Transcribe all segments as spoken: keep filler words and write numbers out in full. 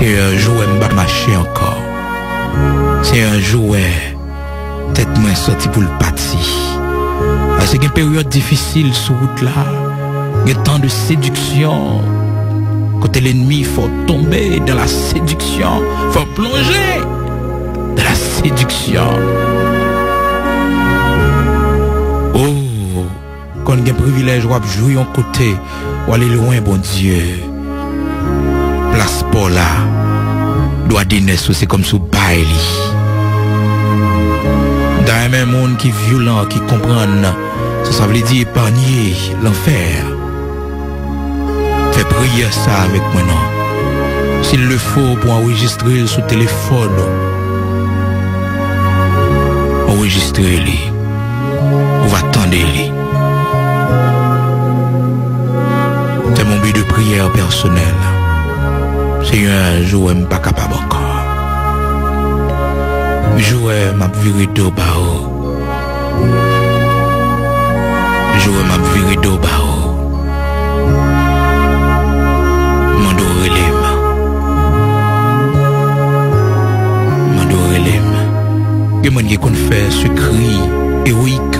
Senyè, jou wè m pa mache ankò. Senyè, jou wè tèt mwen santi pou l pati. Paske gen peryòd difisil sou wout la. Gen tan de sediksyon. Kote lènmi fè w tonbe dans la séduction. Fè w plonje dans la séduction. Oh, konn gen privilèj w ap jwi yon kote, w ale lwen Bondye. Plas pa w la, dwa denès ou se kòmsi w bay li. M ta renmen moun ki vyolan, ki konprann sa sa vle di epanye lanfè. Fè priyè sa avèk mwen non. S'il le faut, pou anrejistre l sou telefòn ou. Anrejistre li. Ou va tande li. Fè m yon bi de priyè pèsonèl. Senyè, jou wè m pa kapab ankò. Jou wè m ap vire do ba ou. Jou wè m ap vire do ba ou. Mande w rele m. Mande w rele m. Gen moun ki konn fè sekre ewoyik,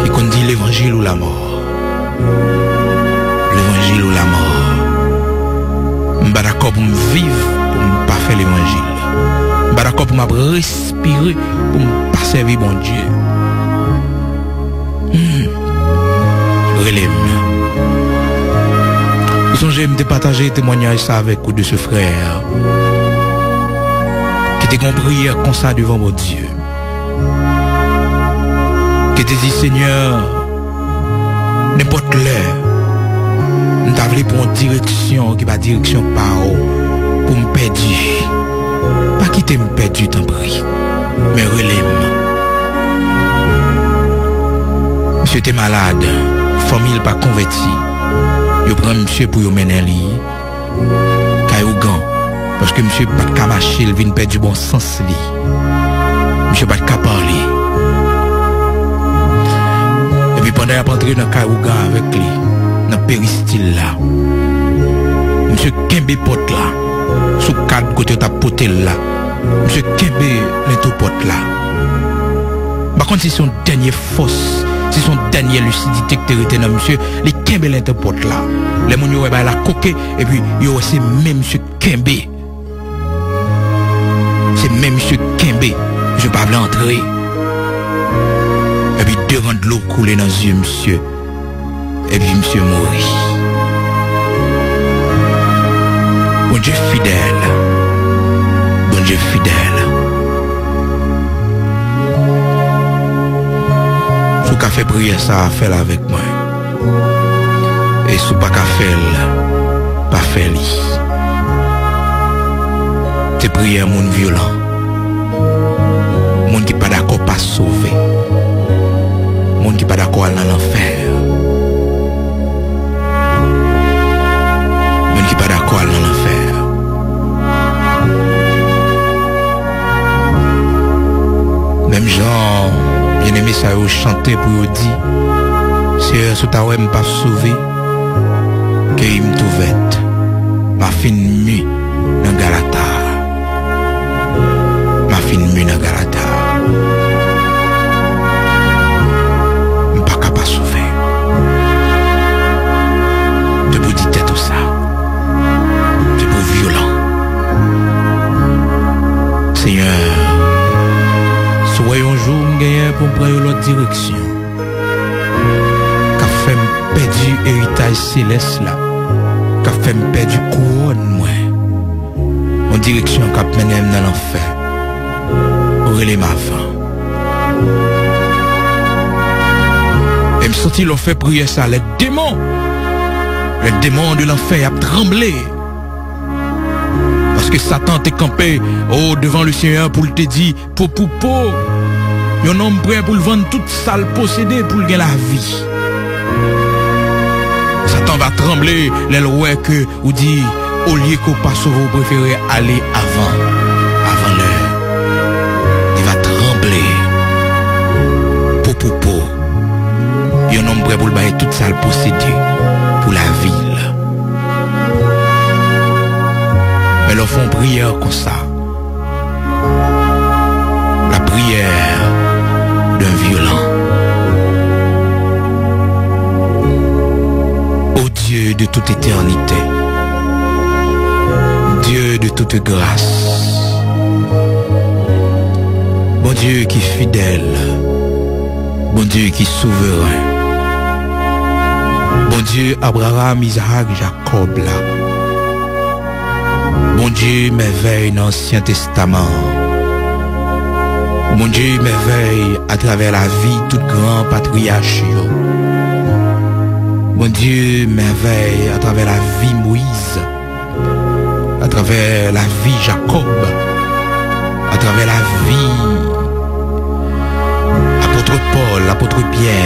ki konn di levanjil ou lamò. Levanjil ou lamò. M pa dakò pou m viv pou m pa fè levanjil. M pa dakò pou m ap respire pou m pa sèvi Bondye. Hmm. Rele m. Ou sonje m te pataje temwanyaj sa avèk ou de se frè ki te gen yon priyè konsa devan Bondye. Ki te di, Senyè, nenpòt lè, m ta vle pran yon direksyon ki pa direksyon pa ou pou m pèdi. Pa kite m pèdi, tanpri. Men rele m. Misye te malad, fanmi l pa konvèti. Yo pran misye pou yo mennen li kay ougan, paske misye pa t ka mache, l vin pèdi bon sans li. Misye pa t ka pale. Epi pandan y ap antre nan kay ougan avèk li, nan peristil la, misye kenbe pòt la, sou kad kote yo t ap pote l la, misye kenbe lento pòt la. M pa konn si se yon dènye fòs, si se yon dènye lisidite ki te rete nan misye, li kenbe lento pòt la. Lè moun yo wè bagay la koke, epi yo wè se men misye kenbe. Se men misye kenbe. Misye pa vle antre. Epi devan dlo koule nan zye misye. Epi misye mouri. Bondye fidèl. Bondye fidèl. Si w ka fè priyè sa a, fè l avèk mwen. E si w pa ka fè l, pa fè li. Se priyè moun vyolan. Moun ki pa dakò pa sove. Moun ki pa dakò al nan lanfè. Moun ki pa dakò al nan lanfè. Menm jan byeneme sa yo chante pou yo di, Seyè, si w ta wè m p ap sove, keyi m tou vèt. M a fin mi nan Galata. M a fin mi nan Galata. M pa ka pa sove. Se pou di tèt ou sa. Se pou vyolan. Senyè, si w wè yon jou m genyen pou m pran yon lòt direksyon, k ap fè m pèdi eritaj selès la, k ap fè m pèdi kouwòn mwen, yon direksyon k ap mennen m nan lanfè, rele m avan. E m santi lè w fè priyè sa, lè demon, lè demon de lanfè y ap tranble. Paske Satan te kanpe, o, devan Lesenyè pou l te di, po pou po, yon nonm prè pou l vann tout sa l posede pou l gen lavi. Satan va tranble lè l wè ke ou di, olye ke w pa sove, ou prefere ale avan, avan lè. Li va tranble, po pou po. Yon nonm prè pou l bay tout sa l posede pou lavi l. Alò, fè yon priyè konsa. La prière d'un violent. Ô Dieu de toute éternité, Dieu de toute grâce, Bondye ki fidèl, Bondye ki souveren, Bondye Abraram, Izak, Jakòb la, Bondye mèvèy nan Ansyen Testaman an, Bondye mèvèy atravè lavi tout gran patriyach yo, Bondye mèvèy atravè lavi Moyiz, atravè lavi Jakòb, atravè lavi apot Pòl, apot Pyè.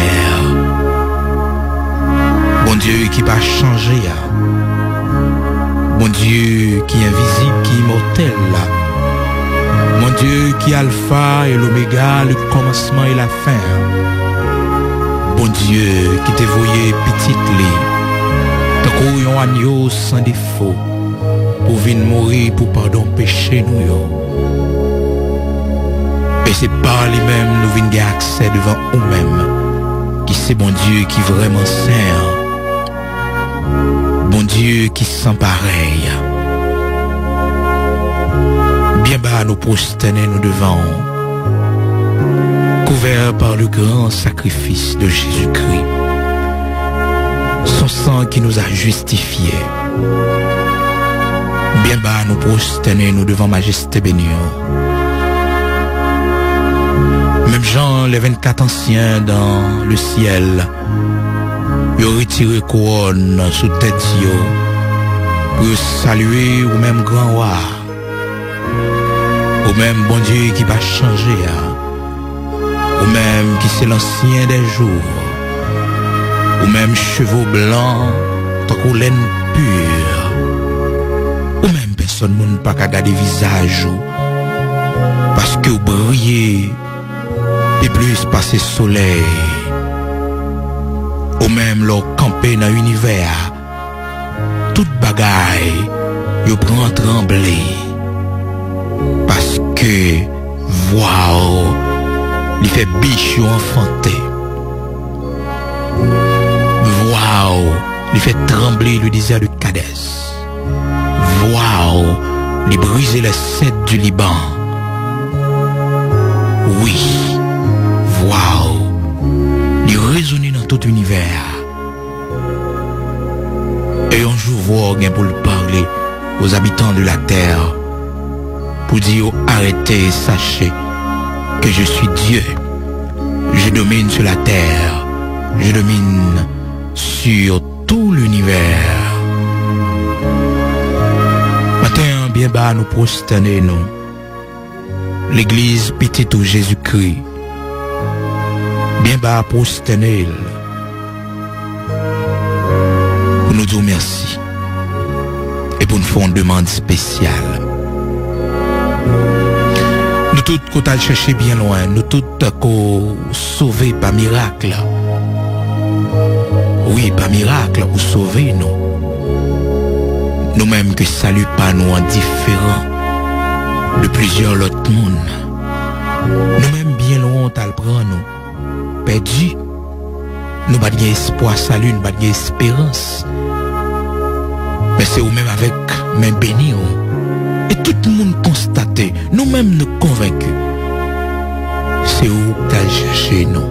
Bondye ki pa chanje a, Bondye ki envizib, ki imòtèl la, Bondye ki Alfa e Lomega, le kòmansman e lafen an, Bondye ki te voye Pitit li tankou yon anyo san defo pou vin mouri pou padon peche nou yo. E se pa li menm nou vin gen aksè devan ou menm, ki se Bondye ki vrèman sen an, Bondye ki san parèy. Byen ba nou pwostène nou devan ou, couvert par le grand sacrifice de Jésus-Christ. Son sang qui nous a justifiés. Byen ba nou pwostène nou devan majeste beni an. Menm jan les vingt-quatre anciens dans le ciel, yo retire kouwòn sou tèt yo pou yo salye ou menm gran wa, ou menm Bondye ki pa chanje a, ou menm ki se l'ancien des jours, ou menm cheve w blan tankou lèn pi, ou menm pèsòn moun pa ka gade vizaj ou, paske w briye pi plis pase solèy. Ou menm lè w kanpe nan inivè a, tout bagay yo pran tranble, paske vwa w li fè bich yo anfante. Vwa w li fè tranble le désert de Kadès. Vwa w li brize les cèdres du Liban. Wi, vwa w li rezone nan tout inivè a. E yon jou vwa w gen pou l pale aux habitants de la terre pou di yo arete, sachez que je suis Dieu. Je domine sur la terre. Je domine sur tout l'univers. Maten an, byen ba nou pwostène nou. Legliz Pitit ou Jezikri, byen ba pwostène l pou nou di w mèsi e pou n fè yon demann espesyal. Nou tout ko t al chèche byen lwen, nou tout ko sove pa mirak. Wi, pa mirak ou sove nou. Nou menm ke sali pa nou an diferan de plizyè lòt moun. Nou menm byen lwen w t al pran nou, pèdi. Nou pa t gen espwa sali, nou pa t gen esperans. Men se ou menm avèk men beni w. E tout moun konstate, nou menm nou konvenki. Se ou k t al chèche nou.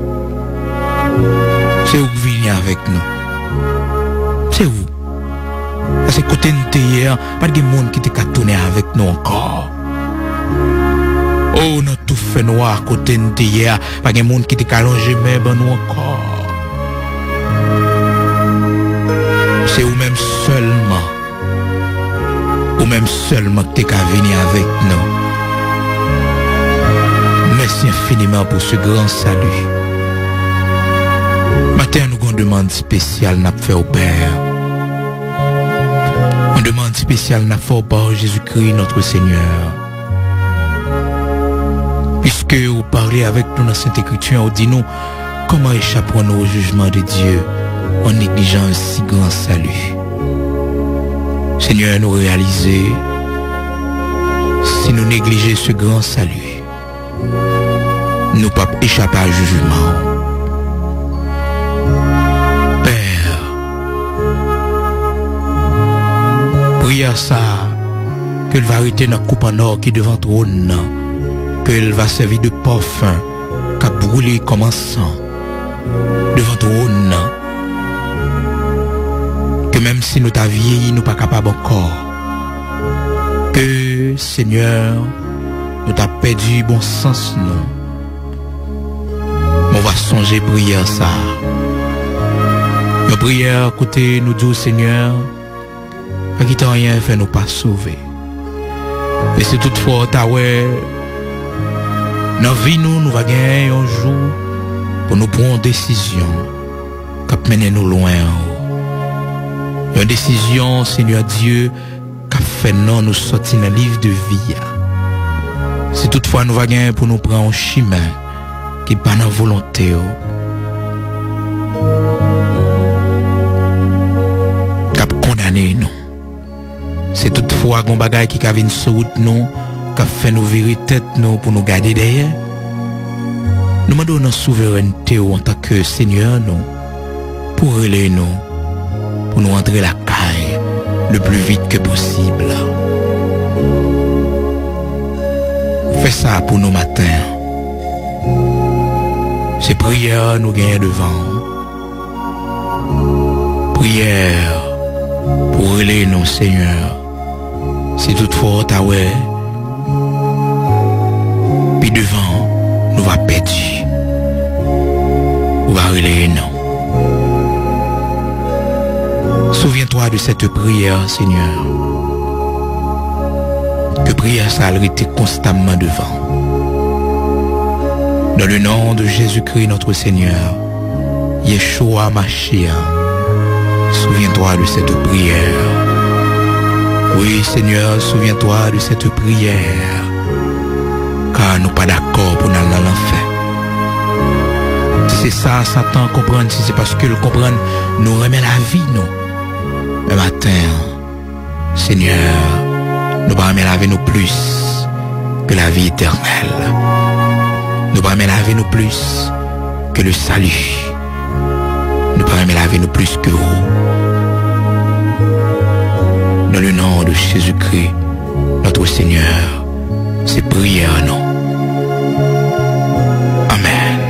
Se ou k vini avèk nou. Se ou. Paske kote n te ye a, pa t gen moun ki te ka tounen avèk nou ankò. O, nan tou fènwa kote n te ye a, pa gen moun ki te ka lonje men ban nou ankò. Se ou menm sèlman. Ou menm sèlman ki te ka vini avèk nou. Mèsi enfiniman pou se gran sali. Maten an, nou gon demann espesyal n ap fè w, Pè. Yon demann espesyal n ap fè w, pa Jezikri, notre Seigneur. Piske ou pale avèk nou nan Sent Ekriti an, ou di nou, comment échapperons-nous au jugement de Dieu en négligeant un si grand salut? Senyè, nou reyalize Si nou neglije ce grand salut, nou p ap echape a jijman w. Pè, priyè sa a, ke l va rete nan koup an ò ki devan twòn nan, ke l va sèvi de pòfen k ap boule kòm ansan devan twòn nan, ke menm si nou ta vyeyi, nou pa kapab ankò, ke, Senyè, nou ta pèdi bon sans nou. Men w va sonje priyè sa a. Yon priyè kote nou di w, Senyè, pa kite anyen fè nou pa sove. E si toutfwa w ta wè nan vi nou, nou va genyen yon jou pou nou pran yon desizyon k ap mennen nou lwen w. Yon desizyon, Senyè Dye, k ap fè non nou sòti nan liv de vi a. Si toutfwa nou va genyen pou nou pran yon chimen ki pa nan volonte w, k ap kondane nou. Si toutfwa gon bagay ki ka vin sou wout nou, k ap fè nou vire tèt nou pou nou gade dèyè, nou mande w nan souverènte w antanke Senyè nou, pou w rele nou, pou nou antre lakay le plus vite que possible. Fè sa pou nou maten an. Se priyè nou genyen devan w. Priyè pou rele nou, Senyè. Si toutfwa w ta wè, pi devan, nou va pèdi. Ou va rele non. Souviens-toi de cette prière, Seigneur. Ke priyè sa a rete konstamman devan. Dans le nom de Jésus-Christ, notre Seigneur, Yeshua Mashiach, souviens-toi de cette prière. Oui, Seigneur, souviens-toi de cette prière. Ka nou pa dakò pou n al nan lanfè. Si se sa Satan konprann, si se paske l konprann nou renmen lavi nou, men maten an, Senyè, nou pa renmen lavi nou plis ke lavi etènèl. Nou pa renmen lavi nou plis ke le sali. Nou pa renmen lavi nou plis ke ou. Dans le nom de Jésus-Christ, notre Seigneur, se priyè nou. Amèn.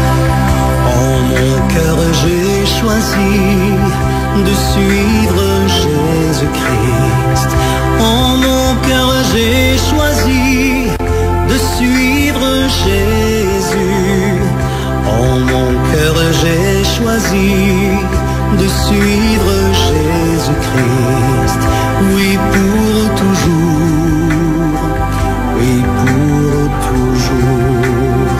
En mon cœur, j'ai choisi de suivre Jésus-Christ. En mon cœur, j'ai choisi de suivre Jésus. En mon cœur, j'ai choisi de suivre Jésus-Christ. Oui, pour toujours. Oui, pour toujours.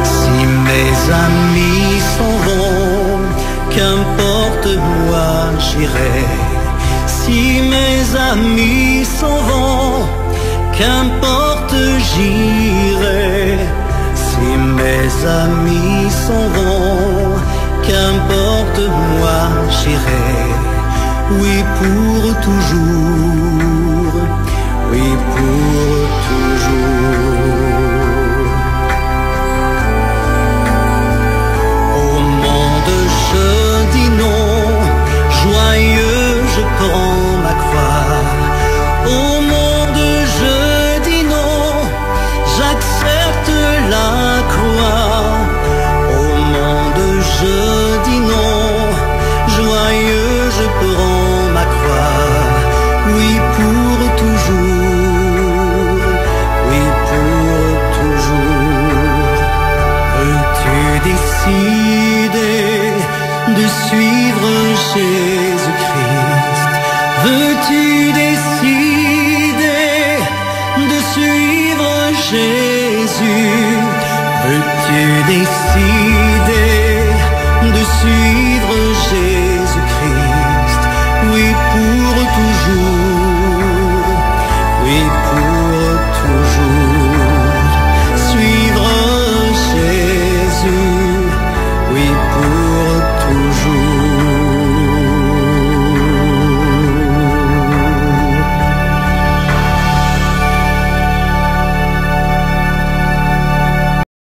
Si mes amis s'en vont, qu'importe, moi j'irai. Si mes amis s'en vont, qu'importe, j'irai. Si mes amis s'en vont, Emporte-moi, j'irai, oui, pour toujours, oui, pour toujours. Au monde, je dis non, joyeux, je prends ma croix. Au monde, je dis non, j'accepte la croix. Au monde, je dis non, joyeux, je prends ma croix. Oui, pour toujours, oui, pour toujours. Veux-tu décider de suivre Jésus-Christ? Veux-tu décider de suivre Jésus? Veux-tu décider de suivre Jésus?